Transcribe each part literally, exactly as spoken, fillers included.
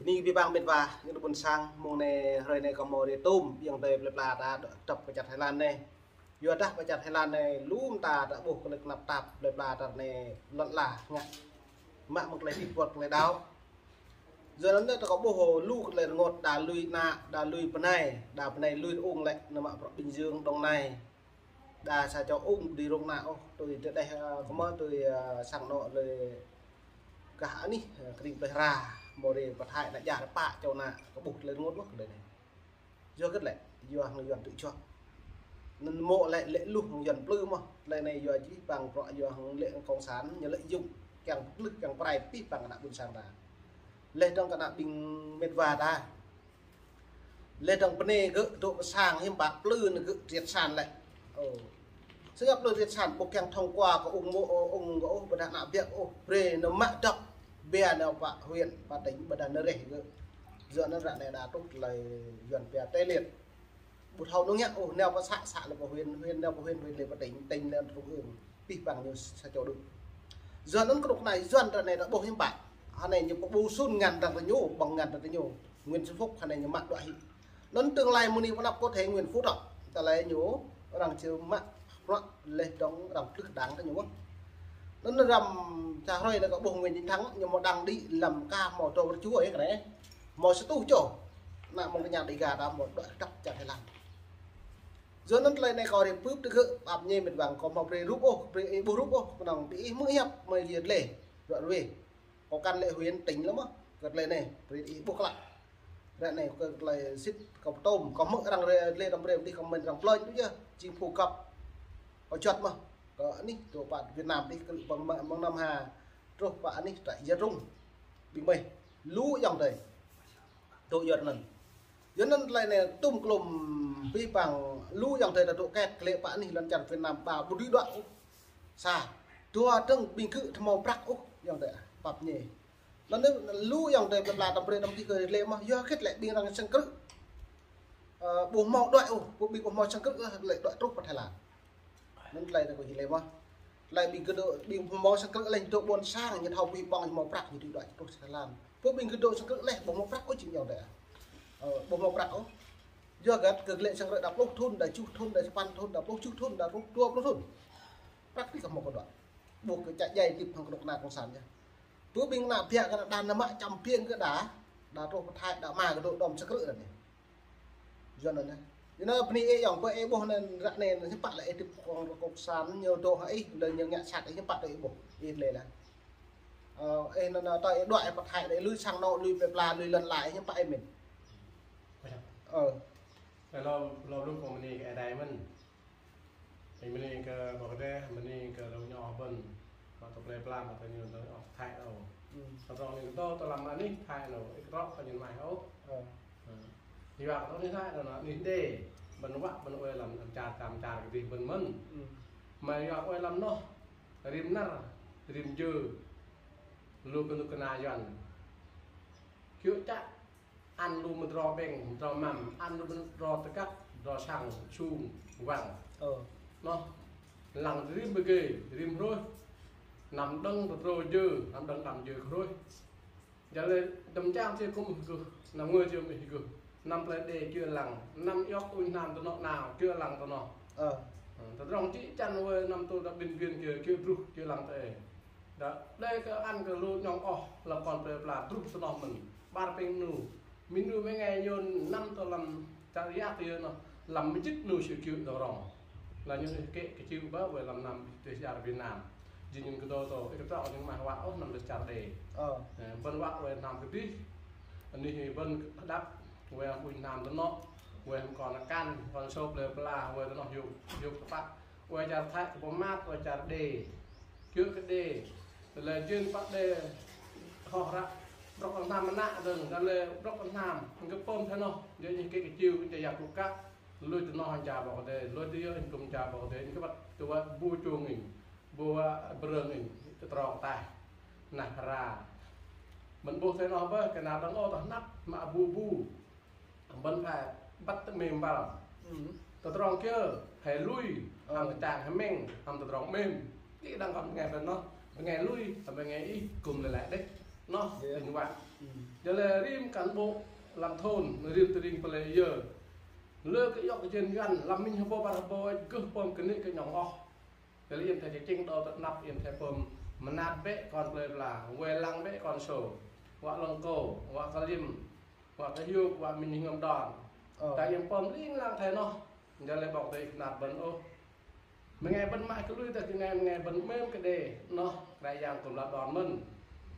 Ƀing ƀing met wa, ƀing ƀôn sang, mông anai hrơi anai kâo hmâo rai tơm, ƀing tơi plơi pla ta dŏ tơ̆p pơ čar Thái Lan anai. Yua dah pơ čar Thái Lan anai, lu mơta ta ƀuh kơ lĕ tơnap tap plơi pla ta anai lŏn ala ngă. Mă mơ̆ng tơlơi pih pơ̆t tơlơi đaŏ. Yua anŭn ta kâo ƀuh lu kơ tơlơi rơngot, đa lui ană, đa lui bơnai, đa bơnai lui rơ̆ng lĕ, nao mă prŏ Bình Dương, Đồng Nai. Đa sa čô ung ƀu dưi rông ană ôh, tui tơ đeh, ơ, kơ mơ tui, ơ, sang anŏ lĕ gah anih, ơ, kơring plơi hra, hmâo rai pơthâo ană djă pă čô ană, kâo ƀuh tơlơi rơngot mơ̆n tơlơi anai. Yua hơget lĕ, yua hăng Yuan tŭ juă. Anŭn mơ̆ lĕ, lĕ luh hăng Yuan plư mơ̆n, tơlơi anai yua čih păng prŏ yua hăng lĕ cộng sản, ñu lĕ yŭng, kiăng plư, kiăng pơrai pih păng ană ƀôn sang ta. Lĕ dơ̆ng kơ ană ƀing met wa ta. Lĕ dơ̆ng bơnai gơ̆ dŏ pơ sang hiư̆m pă plư anŭn gơ̆ triệt sản lĕ. Ơ. Sĭt gơ̆ plư triệt sản ƀu kiăng thông qua kơ ung mơ̆, ơ, ung gơ̆ ôh, ƀôdah ană biă ôh, brơi anŭn mă dŏ. Biă anŭn pă huyện, pă tỉnh, ƀôdah anŭn reh gơ̆. Yua anŭn ră anai đa truh tơlơi Yuan pia tê liệt. Ƀu thâo anŭn ngă ôh, nao pơ xã, xã lĕ pơ huyện, huyện nao pơ huyện, huyện lĕ pơ tỉnh, tỉnh lĕ trung ương. Pih păng ñu sa čô đôč. Yua anŭn kơnuk kơna Yuan ră anai ta ƀuh hiư̆m pă. Hơnai ñu pơƀu sun ngăn dơ̆ng tơ ñu, ƀơ̆ng ngăn dơ̆ng tơ ñu. Nguyễn Xuân Phúc hơnai ñu mă đuaĭ hĭ. Anŭn tương lai mơ̆ng anai pơ anăp có thể Nguyễn Phú Trọng. Tơlơi ñu arăng či mă prŏ lĕ dơ̆ng arăng plư đảng tơ ñu mơ̆n. Anŭn răm sa hrơi anai kâo ƀuh Nguyễn Xuân Thắng ñu hmâo đăng đĭ lăm kơ hmâo dŏ rơču ơi kơ anai. Hmâo sa rơtuh čô. Ană mơ̆ng tơña Dega ta hmâo dŏ tơ̆p čar Thái Lan. Yua anŭn tơlơi anai kâo rai pơƀut tơ gơ̆, pap ñe met wa kâo hmâo brơi rup ôh, brơi ih ƀuh rup ôh, kơnơ̆ng ƀing ih hmư̆ hiăp, mơi liet lĕ, ruă ruê. Kâo kăn lĕ huyện tỉnh lăm mơ̆n, kơ tơlơi anai, brơi ih ƀuh klă. Ră anai kơ tơlơi sĭt kâo pơtŏm, kâo hmư̆ arăng rai lĕ arăng brơi, ƀing comment arăng plơi tui yơh, chính phủ cấp. Kâo juăt mơ̆n, kơ anih, truh pă Việt Nam tih, kơ păng mă, mơ̆ng Nam Hà, truh pă anih, trại Gia Trung. Ƀing mơi, lu ayŏng adơi. Dŏ yua anŭn. Yua anŭn tơlơi anai tŭm klŭm pih păng lu ayŏng adơi ta dŏ kĕt kơ lĕ pă anih lŏn čar Việt Nam ba ƀu dưi đuaĭ ôh. Sa, dua dơ̆ng ƀing gơ̆ ƀu hmâo prăk ôh ayŏng adơi pap ñe. Anŭn lu ayŏng adơi plơi pla ta brơi đăm tih kơ lĕ mơ̆n, yua hơget lĕ ƀing arăng sang krư̆. Ơ, ƀu hmâo đuaĭ ôh, ƀu ƀing ƀu hmâo sang krư̆ lĕ đuaĭ truh pơ Thái Lan. Anŭn tơlơi anai kâo hil lĕ mơ̆n. Tơlơi ƀing gơ̆ dŏ, ƀing hmâo sang krư̆ lĕ dŏ ƀôn sang ñu thâo ƀing ƀơ̆ng hmâo prăk ñu dưi đuaĭ truh Thái Lan. Ƀu ƀing gơ̆ dŏ sang krư̆ lĕ ƀu hmâo prăk ôh jing ayŏng adơi. Ơ, ƀu hmâo prăk ôh. Yua hơget kơ lĕ sang krư̆ đa pluh thŭn, đa tơjuh thŭn, đa sapăn thŭn, đa pluh tơjuh thŭn, đa pluh dua pluh thŭn. Prăk tih kơ hmâo kơ đuaĭ. Ƀuh kơ čă djai tip hăng kơnuk kơna cộng sản yơh. Ƀu ƀing ană biă kơ đa nao mă čăm piêng kơ đa, đa truh pơ Thái, đa mă kơ dŏ đom sang krư̆ đa anai. Yua anŭn anai. Yua anŭn bơni ih ayŏng, ƀơi ih ƀuh anŭn ră anai anŭn hiư̆m pă lĕ ih tip kơ cộng sản ñu dŏ hăng ih, lĕ ñu ngă sat ih hiư̆m pă tơ ih ƀuh. Ih lĕ lah. Ơ, ih anŭn anŭn tơ ih đuaĭ pơ Thái lĕ lui sang anŏ, lui plơi pla, lui lŏn ala ih hiư̆m pă ih mĭn. Ơ. Lơ̆m, lơ̆m lu kâo bơni kơ ih đa mơ̆n. Ih bơni kơ ƀô̆ kơdeh, bơni kơ lu ñu ƀơ̆n. Mă tơ plơi pla, mă tơ ñu tơ ôh Thái ôh. Ơ. Tơdrong anai kơ tơ, tơ lăm anih Thái ôh, ih kơtrŏ kơ ñu mă ôh. Ơ. Ơ. Yua kơ tơ anih Thái ôh, anŭn anih đe. Ƀơ̆n wă, ƀơ̆n oei lăm, lăm čar, čăm čar kơ dih ƀơ̆n mơ̆n. Ơ. Mă yua oei lăm noh, rĭm năr, rĭm jơ. Lu kơnuk kơna Yuan. Kiơ̆ čă ăn lu mơdrô ƀing, mơdrô măm, ăn lu mơdrô tơgăt, mơdrô sang, sung, wang. Ơ. Noh, lăng rĭm pơgê, rĭm hrơi. Năm dơ̆ng tơdrô jơ, năm dơ̆ng năm jơ hrơi. Jăl lĕ, dăm čang či kŭm gơ̆, năm ngơi či mih gơ̆. Năm plơi đe kiơ̆ lăng, năm iŏk uñ hnam tơnŏ nao, kiơ̆ lăng tơnŏ. Ơ. Ơ, tơdrong či čăn wơi năm tŭ đa ƀing ƀing kiơ̆, kiơ̆ bruh, kiơ̆ lăng tơ ê. Đa, đe kơ ăn kơ lu ñong ôh, lăm kon plơi pla bruh tơnŏ mơ̆n. Ƀar ping nu. Mĭn nu mơ̆ng ai yôn năm tơ lăm čar yă tơ yơ noh, lăm mơjĭt nu siu kiu tơ rong. Lă ñu kĕ kơ kiu ba wơi lăm năm tơ čar Việt Nam. Jing ñu kơ tơ tơ, ih kơtrŏ ñu mă wă ôh năm tơ čar đe. Ơ. Ơ, ƀơ̆n wă wơi năm kơ dih. Anih ƀơ̆n hơdăp, wơi hăm uñ hnam tơnŏ, wơi hăm kon akan, kon sô plơi pla, wơi tơnŏ yuk, yuk tơpă. Wơi čar Thái kơ pơmat, wơi čar đe. Kiơ̆ kơ đe. Tơlơi jên pă đe hŏ hră. Brŏk hnam mơnă dơ̆ng, tơlơi brŏk hnam. Hăng kơ pơm thê noh, jên ñu kĕ kơ kiu, jên yak kŭ kă. Lui tơnŏ hăng ča ƀô̆ kơdeh, lui tơ yơ hăng kŭm ča ƀô̆ kơdeh, ñu kơ ƀăt tơ wă ƀu čông ih, ƀu wă brơ̆ng ih, tơdrong tah. Nah ra. Ƀơ̆n ƀuh thê noh ƀơ̆, kơ nao dơ̆ng ôh tơ hnăp, mă ƀu ƀu. Ƀơ̆n pha ƀăt tơ mêm ƀal. Ơ. Tơdrong kiơ, hei lui, ơ, hăm tơčang hơmĕng, hăm tơdrong mêm. Kĭ dăng kơ bơngai thê noh, bơngai lui, hăm bơngai ih, kŭm lĕ lĕ đĕč. Noh, ơ, inh wă. Jale rĭm cán bộ lăm thôn, rĭm tơring pơlei yơ. Lơ kơ yŏk kơ jên yuan, lăm minh hơbô ƀar hơbô, gơh pơm kơnĭ kơ ñong ôh. Jale yơh thai čơčing đô tơnap, yơh thai pơm mơnat bĕ kon plơi pla, wai lăng bĕ kon sô, wă lŏng kô, wă kơ lim, wă kơ hiu, wă minh hơngơ̆m đon. Ơ. Ta yơh pơm ling lang thai noh. Jale ƀŏk dei kơnat bơ̆n ôh. Mơngai bơ̆n mă kơ lui tơ kơ ngai mơngai bơ̆n mêm kơ đe, noh, Kră Yang kơ la đon mơ̆n.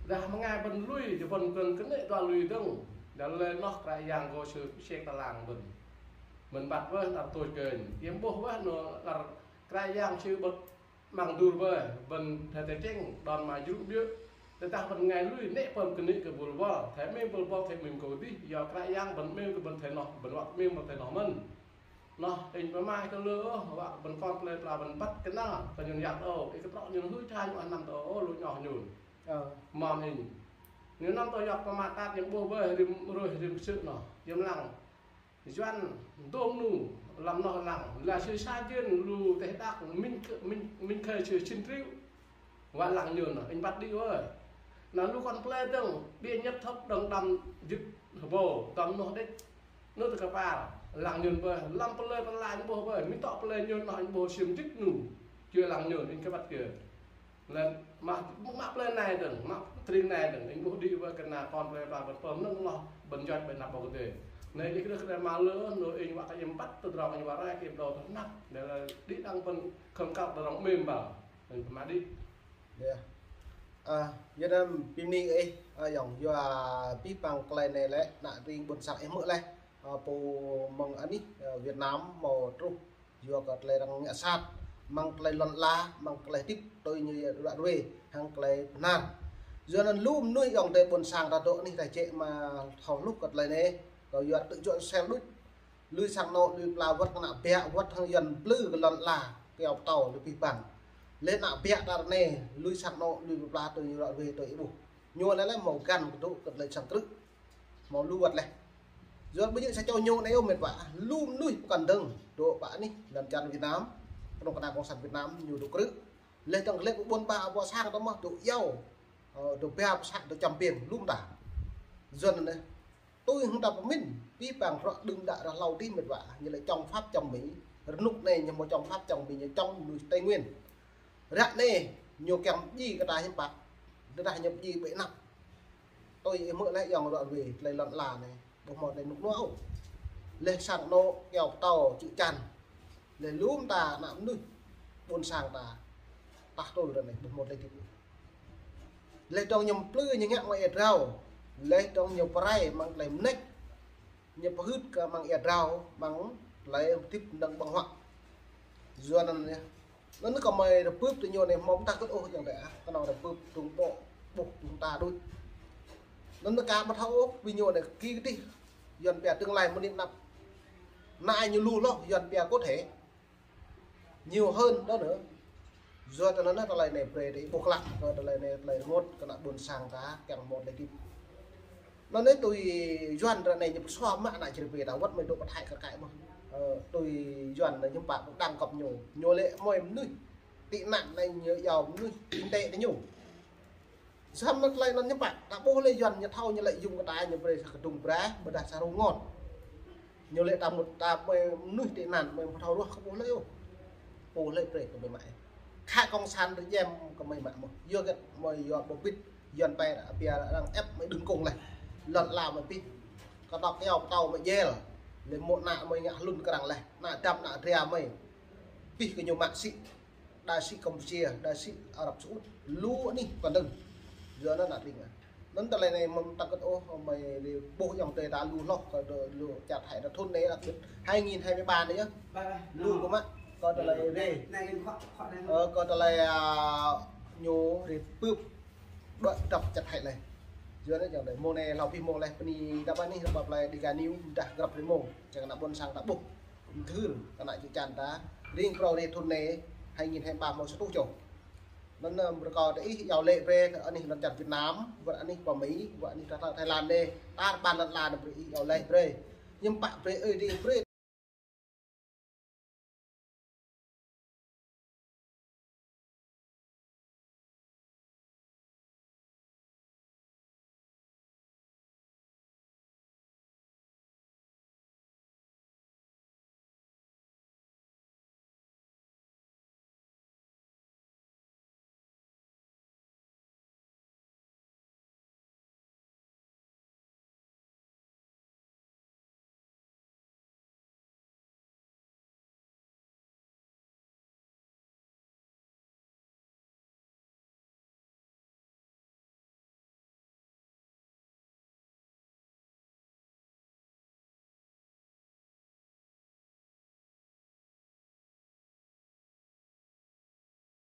Dah mơngai bơ̆n lui, jơ bơ̆n kơnơ̆ng kơnĭ dua lui dơ̆ng. Jale noh Kră Yang gô sư sek ta lang bơ̆n. Bơ̆n băt wơh nar tui kơnh. Yơh ƀuh wơh nô nar Kră Yang sư bơ̆t mơ̆ng dur wơh, bơ̆n thai tơčeng, đon mă jrŭ biơ̆. Tơdah bơ̆n ngai lui, nĕ pơm kơnĭ kơ bul bol. Thai mêm bul bol, thai mêm kơ dih. Yua Kră Yang bơ̆n mêm kơ bơ̆n thai noh, bơ̆n wă mêm bơ̆n thai noh mơ̆n. Noh, inh pơmai kơ lơ ôh, wă bơ̆n kon plơi pla bơ̆n băt kơnăl, kơ ñun yăt ôh, ih kơtrŏ ñun hư̆ ča ñu anăm tơ ôh, lu ñoh ñun. Ơ. Mơ̆n inh. Ñu anăm tơ yăt pơmai tat ñu ƀuh bơi, rĭm rơih, rĭm kơsư̆ noh, yơh lăng. Yuan dôm nu, lăm noh lăng, la sư sa jên lu teh đak, minh kơ, minh, minh khơi sư sĭn triu. Wă lăng ñun, inh băt đĭ wơh. Nă lu kon plơi dơ̆ng, ƀiă ñĕt thŏk dơ̆ng đăm jĭt hơbô, đăm noh đĕč. Nơ tơ kơpal, lăng ñun bơh, lăm plơi pla inh ƀuh bơh, mĭn tŏ plơi ñun noh inh ƀuh sim jĭt nu. Čuê lăng ñun, inh kơ băt kơ. Lĕ mă, mă plơi nai dơ̆ng, mă tơring nai dơ̆ng, inh ƀuh đĭ bơh kơna kon plơi pla bơ̆n pơm nơ̆ng noh, bơ̆n juăt bơ̆n năp ƀô̆ kơdê. Nai đĭ kơ đe kơ đe mă lơ, nô inh wă kơ inh băt tơdrong inh wă rai kơ ih đô tơnap. Đe lĕ đĭ đăng bơ̆n khŏm kăl tơdrong mêm bơh. Inh pơmai đĭ. Yơh. Ơ, yơh anăm pơmĭn ih, ơ, yŏng, yua pih păng tơlơi anai lĕ, nă tơring ƀôn sang ih hmư̆ laih, ơ, pô mơ̆ng anih, ơ, Việt Nam hmâo truh, yua kơ tơlơi arăng ngă sat, mơ̆ng tơlơi lŏn ala, mơ̆ng tơlơi hơdip, tui ñu ră ruai, hăng tơlơi bơnar. Yua anŭn lu mơnuih yŏng tơ ƀôn sang ta dŏ anih ta jĕ mă thâo hluh kơ tơlơi anai, kơ yua tơjuă sel đôč, lui sang anŏ, lui pla wơ̆t kơ ană ƀiă, wơ̆t hăng yuan plư kơ lŏn ala, kơyâo pơtâo lui pih păng. Lĕ ană ƀiă ta ră anai, lui sang anŏ, lui pla tui ñu ră ruai tui ih ƀuh. Ñu lĕ lĕ hmâo găn kơ dŏ kơ tơlơi sang krư̆. Hmâo lu wơ̆t laih. Yua ƀu djơ̆ sa čô ñu anai ôh met wa, lu mơnuih pơkŏn dơ̆ng, dŏ pơ anih, lăm čar Việt Nam, kơnơ̆ng kơna cộng sản Việt Nam, ñu dŏ krư̆. Lĕ dơ̆ng lĕ ƀôn ƀa ƀô sang ta mơ̆, dŏ iâu, ơ, dŏ ba pơsat, dŏ čăm piêng, lu mơta. Yua anŭn anai. Tui hăng ta pơmĭn, pih păng bruă đưm đă ră hlâo adih met wa, ñu lĕ chống Pháp chống Mỹ, rơnŭk anai ñu hmâo chống Pháp chống Mỹ, ñu chống mơnuih Tây Nguyên. Ră anai, ñu kiăng pơdjai kơ ta hiư̆m pă, tơdah ñu pơdjai ƀơi anăp. Tui ih hmư̆ laih yŏng ră ruai, tơlơi lŏn ala anai, ƀu hmâo tơlơi rơnŭk rơnua ôh. Lĕ sang anŏ, kơyâo pơtâo, čư̆ čan. Lĕ lu mơta ană mơnuih, ƀôn sang ta, tah tui ră anai, ƀu hmâo tơlơi hơdip. Lĕ dơ̆ng ñu plư ñu ngă mơ̆ng ia drao. Lĕ dơ̆ng ñu pơrai mơ̆ng tơlơi mơneč. Ñu pơhưt kơ mơ̆ng ia drao, mơ̆ng tơlơi hơdip dơ̆ng ƀơ̆ng huă. Yua anŭn anai. Anŭn kơmơi rơbưp tơ ñu anai hmâo mơta kơ̆t ôh yŏng tơ ah. Kơnơ̆ng rơbưp tơ̆ng ƀô̆, ƀuh tơ̆ng ta đôč. Anŭn kơ ƀu thâo ôh, ƀing ñu anai kơ kih kơdih. Yuan pia tương lai mơ̆n anăp. Anai ñu lu hloh, yuan pia có thể. Nhiều hơn đó nữa. Yua tơ anŭn tơlơi anai brơi tơ ih ƀuh klă, kơ tơlơi anai tơlơi rơngot kơ ană ƀôn sang ta kiăng hmâo tơlơi hơdip. Anŭn anai tui yuan ră anai ñu pơsua mă ană čơrơbê ta wơ̆t mơi dŏ pơthai kơ kai mơ̆. Ơ, tui yuan anai ñu pă pơdăng kơp ñu. Ñu lĕ mơi mơnuih. Tị nạn anai ñu iâu mơnuih kinh tế tơ ñu. Samơ̆ tơlơi anŭn ñu pă, ta ƀuh lĕ yuan ñu thâo ñu lĕ yŭng kơ ta ñu brơi sa kơdŭng braih, ƀôdah sa rơngot. Ñu lĕ ta mŭt ta mơi mơnuih tị nạn, mơi ƀu thâo ruah kơ ƀuh lĕ ôh. Ƀuh lĕ brơi kơ mơi mă. Khă cộng sản tơ jĕm kơ mơi mă mơ̆. Yua kơ mơi yua ƀu bit, yuan pia arăng ép mơi đừng cùng laih. Lŏn ala mơi pih. Kơdŏk kơyâo pơtâo mơi jel. Lĕ mơ̆ ană mơi ngă hlŭn kơ arăng laih. Ană dăm ană dra mơi. Pih kơ ñu mă sĭ. Đại sứ Campuchia, đại sứ Ả Rập Xê Út, lu anih pơkŏn dơ̆ng. Yua anŭn ană tring ah. Anŭn tơlơi anai mơ̆ng ta kơ̆t ôh, mơi lĕ ƀuh yŏng tơ ta lu hloh kơ tơ lu čar Thái ta thun anai đặc biệt hai nghìn hai mươi ba anai yơh. Lu kơ mă, kơ tơlơi rê. Ơ, kơ tơlơi, a, ñu rê bưp. Đuaĭ dŏp čar Thái lĕ. Yua anŭn yŏng tơ mơ̆ng anai hlâo pih mơ̆ng laih bơni đa ƀă anih, đa ƀă plơi Dega News, dah grăp rĭm mơ̆ng. Čang ană ƀôn sang ta ƀuh. Thưr, kơ ană čư̆ čan ta, ring phrâo rê thun anai, hai nghìn hai mươi ba hmâo sa rơtuh čô. Anŭn, ơ, rơkâo tơ ih iâu laĭ brơi, anih lŏn čar Việt Nam, wơ̆t anih pơ Mỹ, wơ̆t anih Thái, Thái Lan anai, tar ƀar lŏn ala anai brơi ih iâu laĭ brơi. Hiư̆m pă brơi, ơi, rê brơi.